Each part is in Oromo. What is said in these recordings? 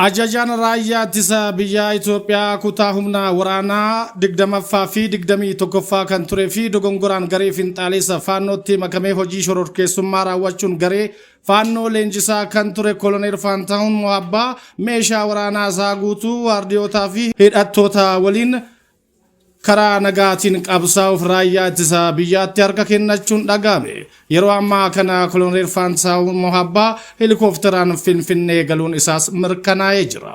Ajajaan raayyaa ittisa biyyaa Itoophiyaa kutaa humna waraanaa 20ffaa fi 21ffaa kan turee fi dogongoraan garee finxaaleessa Faannootti makamee hojii shororkeessummaa raawwachuun garee Faannoo leenjisaa kan ture Koloneel Faantahuun Mohabbaa meeshaa waraanaa isaa guutuu waardiyootaa fi hidhattoota waliin karaa nagaatiin qabsaa'uuf raayyaa ittisa biyyaatti harka kennachuun dhaga'ame. Yeroo ammaa kana Koloneel Faantahuun Mohabbaa heelikooftaraan Finfinnee galuun isaas mirkanaa'ee jira.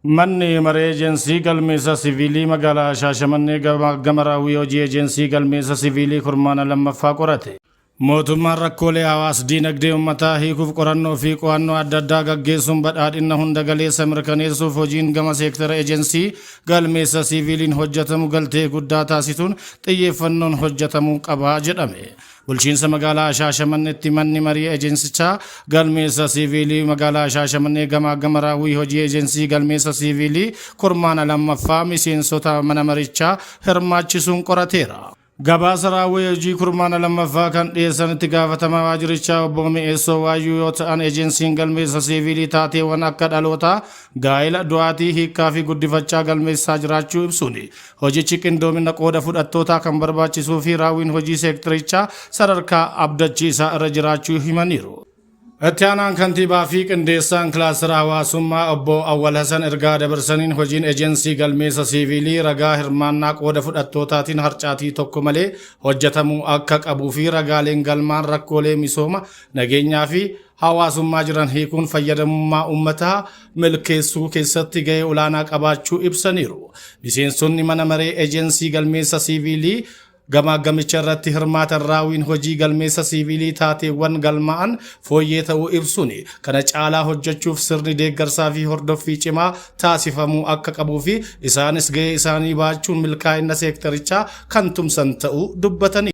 Manni maree ejensii galmeessa siviilii magaalaa Shaashamannee gama raawwii hojii ejensii galmeessa siviilii kurmaana lammaffaa qorate. Mootummaan rakkoolee hawaas diinagdee uummataa hiikuuf qorannoo fi qo'annoo adda addaa gaggeessuun badhaadhina hunda galeessa mirkaneessuuf hojiin gama seektara ejensii galmeessa siviiliin hojjetamu galtee guddaa taasisuun xiyyeeffannoon hojjetamuu qaba jedhame. Bulchiinsa magaalaa Shaashamanneetti manni marii ejensichaa galmeessa siviilii magaalaa Shaashamannee gama gama raawwii hojii ejensii galmeessa siviilii kurmaana lammaffaa miseensota mana marichaa hirmaachisuun qorateera. Gabaasa raawwii hojii kurmaana lammaffaa kan dhiyeessan itti gaafatamaa waajjirichaa obbo Mi'eessoo Waayyuu yoo ta'an, ejensiin galmeessa siiviilii taateewwan akka dhalootaa, gaa'ela, du'aatii, hiikkaa fi guddifachaa galmeessaa jiraachuu ibsuun hojichi qindoomina qooda fudhattootaa kan barbaachisuu fi raawwiin hojii seektarichaa sadarkaa abdachiisaa irra jiraachuu himaniiru. Itti aanaan kantiibaa fi qindeessaan kilaastara hawaasummaa obbo Awwal Hasan ergaa dabarsaniin, hojiin ejensii galmeessa siiviilii ragaa hirmaannaa qooda fudhattootaatiin harcaatii tokko malee hojjetamuu akka qabuu fi ragaaleen galmaan rakkoolee misooma, nageenyaa fi hawaasummaa jiran hiikuun fayyadamummaa uummataa milkeessuu keessatti gahee olaanaa qabaachuu ibsaniiru. Miseensonni mana maree ejensii galmeessa siiviilii gamaagamicha irratti hirmaatan raawwiin hojii galmeessa siiviilii taateewwan galmaa'an fooyyee ta'uu ibsuun, kana caalaa hojjechuuf sirni deeggarsaa fi hordoffii cimaa taasifamuu akka qabuu fi isaanis gahee isaanii baachuun milkaa'ina seektarichaa kan tumsan ta'uu dubbatanii.